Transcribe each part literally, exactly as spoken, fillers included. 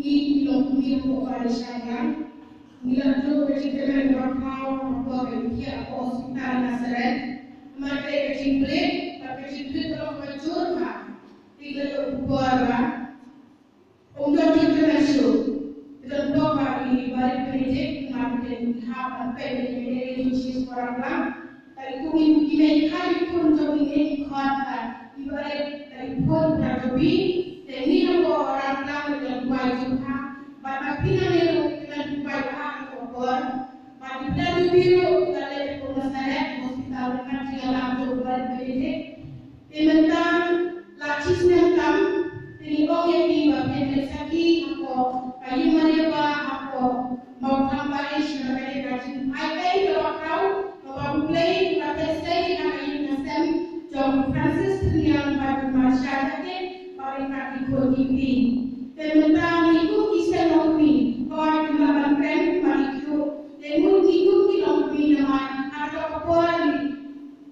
Ngi long kumne, ko Pari Shanglang. Ngi la duh ka jingkmen kaba khraw ha ka por ba ngi thiah ha ka hospital Nazareth. Namar kata ka jingkmen, bad ka jingkmen ka long kaba jur bha. Ngi la duh ka por ba ym don jingkmen shuh. Ka don por ba i Barit Benedict, namar ka dei ka hap ban peit ïa ka jingshit ba ranglang. Ka i kum i mei ka i khun jong i, i khun ka i Barit, ka i khun ka jong i. Te ngi hapoh ranglang ngi la duwai jingkha. Bad ma phi nang ïa ruh phi la duwai ha ka por. Bad i Pdeng Dubi ruh i la leit hapoh Nazareth Hospital ryngkat jingïalam jong u Barit Benedict. Te mynta la shi snem tam, te ngi ong ïa phi ba phin leit sakhi hapoh ka ïing Maria ba hapoh Mawkham Parish, namar ka dei ka jingpait kaba khraw kaba U Blei u la pynstad ha ka ïing ka sem jong u Francis Tynliang bad u Marsha Jakit bad ryngkat ki khun ki kti. Te mynta ngi kum ki seng longkmie, hooid, ngim lah ban kren, ma ngi kiew. Te ngi kum ki longkmie namar ha kata ka por ngi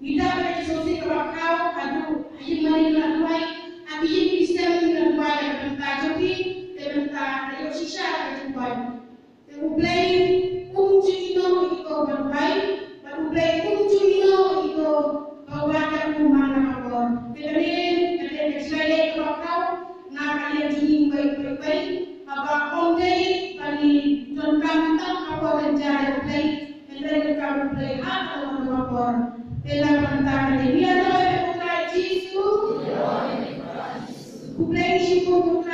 Ngi da ka jingsngewsih kaba khraw haduh ha ïing mane ngi la duwai, ha ki ïing ki sem ngi la duwai na ka bynta jong ki, te mynta ka ïoh shisha ka jingduwai. Te U Blei um ju ïehnoh ïa kito ba duwai, bad U Blei um ju ïehnoh ïa kito ba wad ïa u man la ka por. Te kane ka dei ka jingïaleh kaba khraw na ka liang jong ngi uwei pa uwei, haba ym dei ba ngi donkam tang ka por jynjar ïa U Blei, hynrei donkam U Blei ha kano kano ka por. Te na ka bynta kane ngi ïaroh ïa U Trai Jisu. U Blei shibun.